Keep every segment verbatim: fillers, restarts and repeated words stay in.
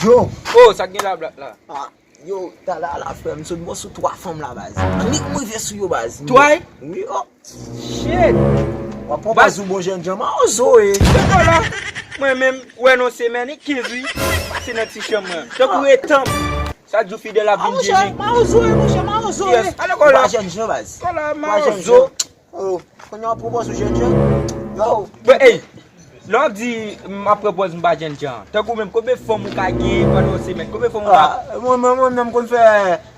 Yo! Oh, sa k gen la, Black la? Ah, yo, talè a la, frè, m sot bò sou twa fanm la, baz. Annik m rive sou yo, baz. Twa? Wi, oh. Shit! W ap pran pòz ou bon jènjan, mawozo e. Dakò la. Mwen menm, wè non, semèn e kenz wi. Pase nan ti chanm mwen. Tankou etanm. Sa di w Fidèl ap vin djeni. Mawozo e, monchè, mawozo e. Yes, ale kò la. Ou pa jènjan, baz. Kò la, mawozo. Oh, kounye a w ap pran pòz ou jènjan. Yo. Bon, ey, lè w ap di m ap pran pòz m pa jènjan. Tankou menm, konbyen fanm ou ka genyen pandan yon semèn? Konbyen fanm ou ka... Ah, mwen, mwen, mwen menm konn fè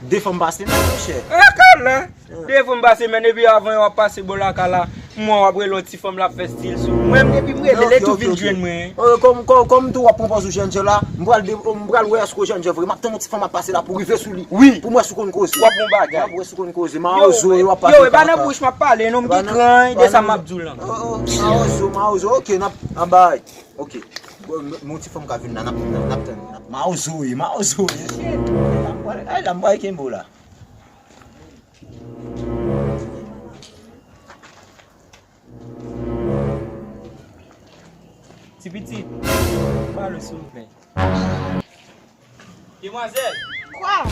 de fanm pa semèn, monchè. Dakò la. De fanm pa semèn, epi avan yo ap pase bò lakay la, m wè w ap rele yon ti fanm l ap fè stil sou ou. Mwen menm, depi m rele, li tou vin jwenn mwen. Ok, ok. Euh, kòm, kòm, kòm tou w ap pran pòz ou jènjan la, m pral de-, m pral wè èske w jènjan vre. M ap tann yon ti fanm ap pase la pou rive sou li. Wi. Pou m wè si w konn koze. W ap bon bagay. M ap wè si w konn koze. Mawozo, yo ap pase kaka. Yo, e pa nan bouch m ap pale, non, m gen kran de sa m ap di w lan. Oh, oh, mawozo, mawozo, ok, n ap, n ap bay. Ok. Bon, m, m, yon ti fanm ka vin la, n ap, n ap, n ap tann, n ap, mawozo e, mawozo e. Shit. Ay, la, m pral kenbe w la. Ti pitit, pale, silvouplè. Demwazèl! Kwa?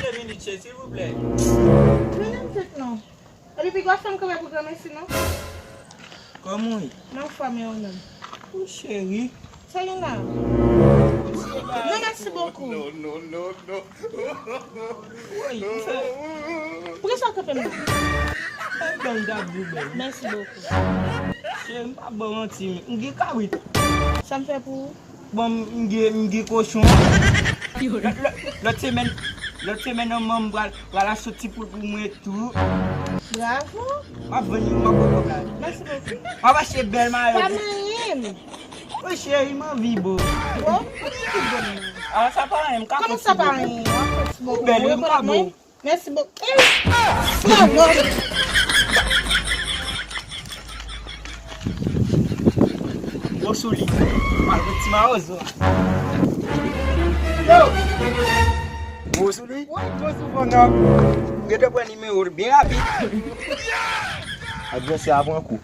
De minit, cheri, silvouplè. Menm tèt non. Epi pi gwo fanm kanpe pou granmesi non. Kòman w ye? M anfòm e ou menm? Ou cheri. Sa gen la? Non, mèsi bokou. Non, non, non, non. Woy, ou fè. Poukisa w kanpe m la? Mèsi bokou. Cheri, m pa ba w manti, m gen kabrit. Sa m fè pou ou? Bon, m gen, m gen kochon. Lòt, lòt, lòt semèn, lòt semèn, manman m pral, pral achte ti poul pou mwen tou. Bravo. M ap vann li, m ap pran kòb la. Mèsi bokou. M ap achte bèl mayo. Pa manyen m. Wi, cheri, m anvi, bo. Bon, ki bon. Ah, sa pa anyen, m ka... Kòman sa pa anyen? Ou bèl, wi, m ka bo. Mèsi bokou. Eh! Bravo! Gwo sou li. Mal pou ti mawozo. Yo! Gwo sou li? Wi, gwo sou fanm nan. M gentan pran nimewo l byen rapid. Advèsè a pran kou.